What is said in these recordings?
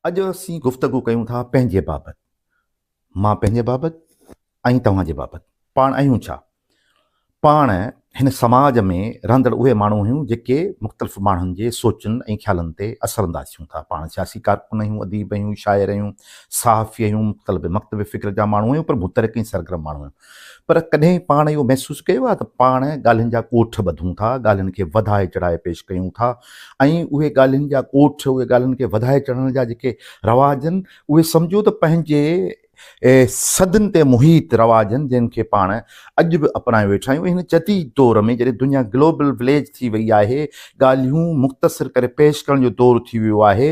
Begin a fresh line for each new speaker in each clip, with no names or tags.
اڄ اسين گفتگو ڪيون ٿا پنهنجي بابت. مان پنهنجي بابت ۽ توهان جي بابت. پاڻ آهيون ڇا؟ پاڻ هن سماج ۾ رهندڙ اهي ماڻهو آهيون جيڪي مختلف ماڻهن جي سوچن ۽ خيالن تي اثر انداز ٿيون ٿا. پاڻ سياسي ڪارڪن آهيون، اديب آهيون، شاعر آهيون، صحافي آهيون، مختلف مڪتب فڪر جا ماڻهو آهيون پر متحرڪ ۽ سرگرم ماڻهو آهيون. پر ڪڏهن پاڻ اهو محسوس ڪيو آهي ته پاڻ ڳالهين جا ڳوٺ ٻڌون ٿا، ڳالهين کي وڌائي چڙهائي پيش ڪيون ٿا ۽ اهي ڳالهين جا ڳوٺ، اهي ڳالهين کي وڌائي چڙهڻ جا جيڪي رواج آهن، اهي سمجهو ته پنهنجي صدين تي محيط رواج آهن، جن کي پاڻ اڄ به اپنايو ويٺا آهيون. هن جديد دور ۾ جڏهن دنيا گلوبل وليج ٿي وئي آهي، ڳالهيون مختصر ڪري پيش ڪرڻ جو دور ٿي ويو آهي،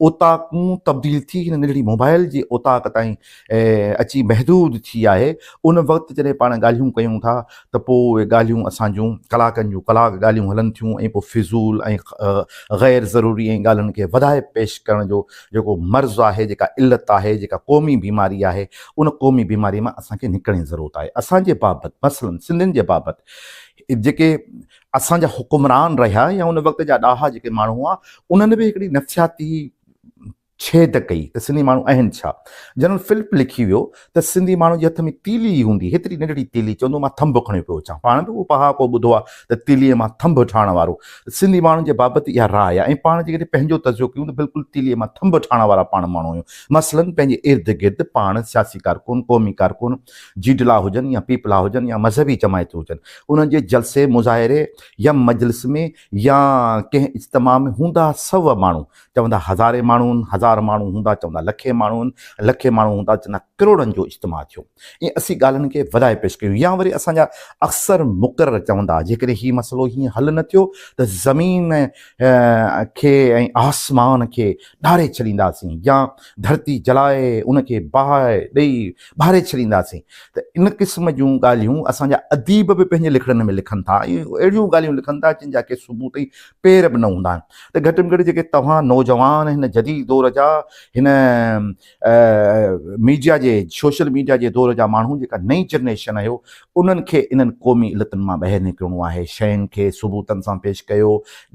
اوطاقون تبديل ٿي هن ننڍڙي موبائل جي اوطاق تائين اچي محدود ٿي آهي، ان وقت جڏهن پاڻ ڳالهيون ڪيون ٿا ته پوء اهي ڳالهيون اسان جون ڪلاڪن جون ڪلاڪ ڳالهيون هلن ٿيون ۽ پوء فضول ۽ غير ضروري ۽ ڳالهين کي وڌائي پيش ڪرڻ جو جيڪو مرض آهي، جيڪا علت آهي، جيڪا قومي بيماري آهي، ان قومي بيماري مان اسان کي نڪرڻ جي ضرورت آهي. اسان جي بابت مثلاً سنڌين جي بابت جيڪي اسان جا حڪمران رهيا يا ان وقت جا ڏاها جيڪي ماڻهو هئا، انهن به هڪڙي نفسياتي ڇيد ڪئي ته سنڌي ماڻهو آهن ڇا؟ جنرل فلپ لکي ويو ته سنڌي ماڻهو جي هٿ ۾ تيلي ئي هوندي، هيتري ننڍڙي تيلي، چوندو مان ٿنڀ کڻيو پيو اچان. پاڻ به اهو پهاڪو ٻڌو آهي ته تيليء مان ٿنڀ ٺاهڻ وارو. سنڌي ماڻهن جي بابت اها راء آهي ۽ پاڻ جيڪڏهن پنهنجو تجزيو ڪيون ته بلڪل تيليء مان ٿنڀ ٺاهڻ وارا پاڻ ماڻهو آهيون. مثلاً پنهنجي ارد گرد پاڻ سياسي ڪارڪن، قومي ڪارڪن، جيڊلا هجن يا پيپلا هجن يا مذهبي جماعتون هجن، انهن جي جلسي، مظاهري يا مجلس ۾ يا ڪنهن اجتماع ۾ هوندا سو ماڻهو، چوندا هزارين ماڻهو هن، هزار ماڻهو هوندا، چوندا لکين ماڻهو هن، لکين ماڻهو هوندا، چوندا ڪروڙن جو اجتماع ٿيو. ائين اسين ڳالهين کي وڌائي پيش ڪيون يا وري اسان جا اڪثر مقرر چوندا جيڪڏهن هي مسئلو هيئن حل نه ٿيو ته زمين کي ۽ آسمان کي ڏاري ڇڏينداسين يا ڌرتي جلائي ان کي باهه ڏئي ٻاري ڇڏينداسين ته ان قسم جون ڳالهيون اسان جا اديب به پنهنجي لکڻين ۾ لکن ٿا ۽ اهڙيون ڳالهيون لکن ٿا جن جا ڪي ثبوت ۽ پير به نه هوندا آهن ته گهٽ ۾ گهٽ جيڪي توهان نوجوان هن جديد دور جا هن ميڊيا جي سوشل ميڊيا جي دور جا ماڻهو جيڪا نئين جنريشن آهيو انهن کي انهن قومي علتن مان ٻاهر نڪرڻو آهي شين کي ثبوتن سان پيش ڪيو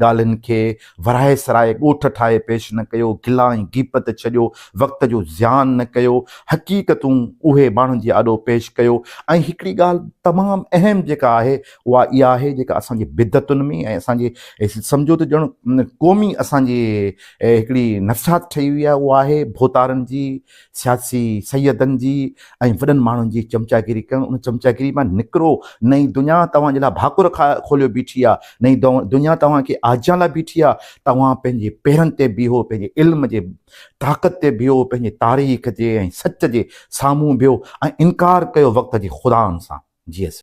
ڳالهين کي ورهائي سرائي ڳوٺ ٺاهي پيش نه ڪيو گلا ۽ غيبت ڇڏيو وقت جو زيان نه ڪيو حقيقتون اهي ماڻهن جي آڏو پيش ڪيو ۽ هڪڙي ڳالهه تمام اهم جيڪا آهي اها اها آهي جيڪا اسان جي بدعتن ۾ ۽ اسان جي سمجهو ته ڄڻ قومي اسان جي هڪڙي نفسيات ٺهي وئي آهي اها آهي ڀوتارن جي سياسي سيدن جي ۽ وڏن ماڻهن جي چمچاگيري ڪرڻ ان چمچاگيري مان نڪرو نئين دنيا توهان جي لاء ڀاڪر کوليو بيٺي آهي نئين دنيا توهان کي آجيان لاء بيٺي آهي توهان پنهنجي پيرن تي بيهو پنهنجي علم جي طاقت تي بيهو پنهنجي تاريخ جي ۽ سچ جي سامهون بيهو ۽ انڪار ڪيو وقت جي خدائن سان جي.